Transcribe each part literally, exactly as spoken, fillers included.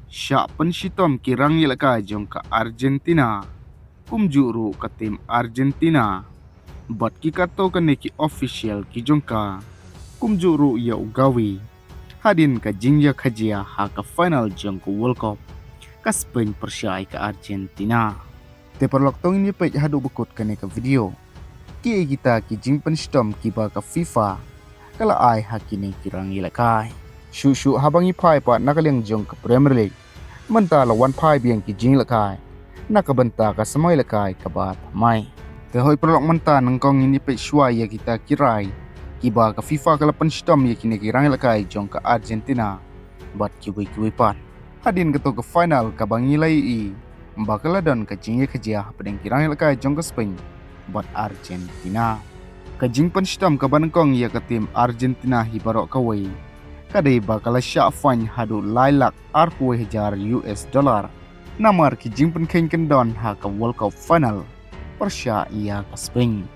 Shah pynshitom ki rangïalehkai jong ka Argentina, kumjuh ruh ka tim Argentina bad ki katto katne ki official ki jong ka, kumjuh ruh ïa u Gavi. Hadien ka jingïakajia ha ka final jong ka World Cup, ka Spain pyrshah ïa ka Argentina. Te paralok, to ngin ïa peit haduh ba kut kane ka video. Kiei kita ki jingpynshitom kiba ka FIFA ka la ai ha kine ki rangïalehkai. Shuh shuh haba ngi phai pat na ka liang jong ka Premier League, mynta la wan phai biang ki jingïalehkai na ka bynta ka samoi ïalehkai kaba thymmai. Te hooid paralok, mynta nyngkong ngin ïa peit shuwa ïa kita ki rai kiba ka FIFA ka la pynshitom ïa kine ki rangïalehkai jong ka Argentina bad kiwei kiwei pat. Hadien kato ka final kaba ngi la ïohi ba ka la don ka jingïakajia hapdeng ki rangïalehkai jong ka Spain bad Argentina. Ka jingpynshitom kaba nyngkong ïa ka tim Argentina hi baroh kawei ka dei ba ka la shah fine haduh lai lak arphew hajar U S dollar namar ki jingpynkheiñ kyndon ha ka World Cup final pyrshah ïa ka Spain.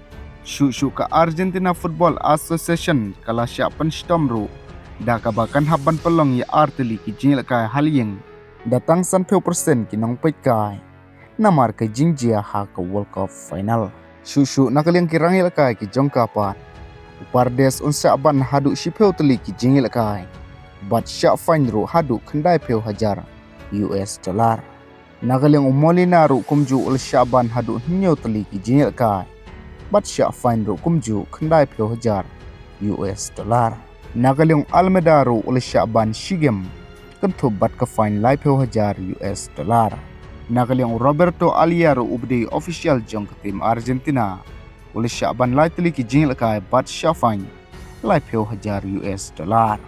Shuh shuh ka Argentina Football Association ka la shah pynshitom ruh da kaba kan hap ban pynlong ïa artylli ki jingïalehkai ha liang da tang sanphew percent ki nongpeitkai namar ka jingjia ha ka World Cup final. Shuh shuh na ka liang ki rangïalehkai ki jong ka pat, u Paredes un shah ban haduh shiphew tylli ki jingïalehkai bad shah fine ruh haduh khyndaiphew hajar U S dollar. Na ka liang u Molina ruh kumjuh u la shah ban haduh hynñiew tylli ki jingïalehkai bad shah fine ruh kumjuh khyndaiphew hajar U S dollar. Na ka liang u Almada ruh u la shah ban shi game kynthup bad ka fine laiphew hajar U S dollar. Na ka liang u Roberto Alea ruh uba dei official jong ka tim Argentina u la shah ban lai tylli ki jingïalehkai bad shah fine laiphew hajar U S dollar.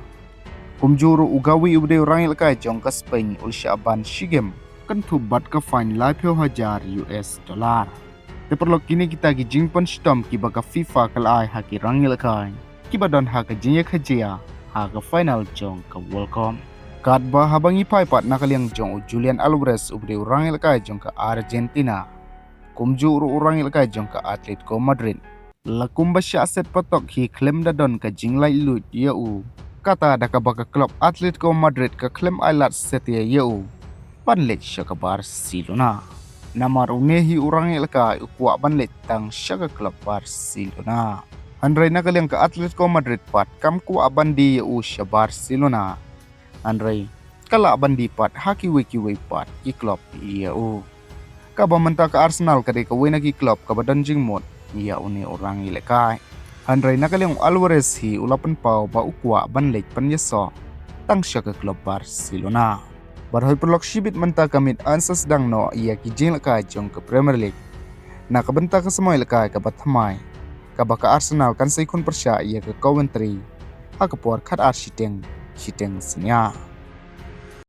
Kumjuh ruh u Gavi uba dei u rangïalehkai jong ka Spain u la shah ban shi game kynthup bad ka fine laiphew hajar U S dollar. Te paralok, kine kita ki jingpynshitom kiba ka FIFA ka la ai ha ki rangïalehkai kiba don ha ka jingïakajia ha ka final jong ka World Cup. Katba haba ngi phai pat na ka liang jong u Julian Alvarez uba dei u rangïalehkai jong ka Argentina kumjuh ruh u rangïalehkai jong ka Atletico Madrid, la kumba shah set patok hi khlem da don ka jinglaitluid ïa u. Kata da kaba ka club Atletico Madrid ka khlem ailad satia ïa u ban leit sha ka Barcelona. Namar une hi u rangïalehkai u kwah ban leit tang sha ka club Barcelona. Hynrei na ka liang ka Atletico Madrid pat kam kwah ban die ïa u sha Barcelona. Hynrei ka lah ban die pat ha kiwei kiwei pat ki club ïa u. Kaba mynta ka Arsenal ka dei kawei na ki club kaba don jingmut ïa une u rangïalehkai. Hynrei na ka liang u Alvarez hi u la pynpaw ba u kwah ban leit pynïasoh tang sha ka club Barcelona. Bad hooid paralok, shibit mynta ka miet yn sa sdang noh ïa ki jingïalehkai jong ka Premier League na ka bynta ka samoi ïalehkai kaba thymmai, kaba ka Arsenal kan sa ïakhun pyrshah ïa ka Coventry ha ka por khatar shiteng shiteng synñia.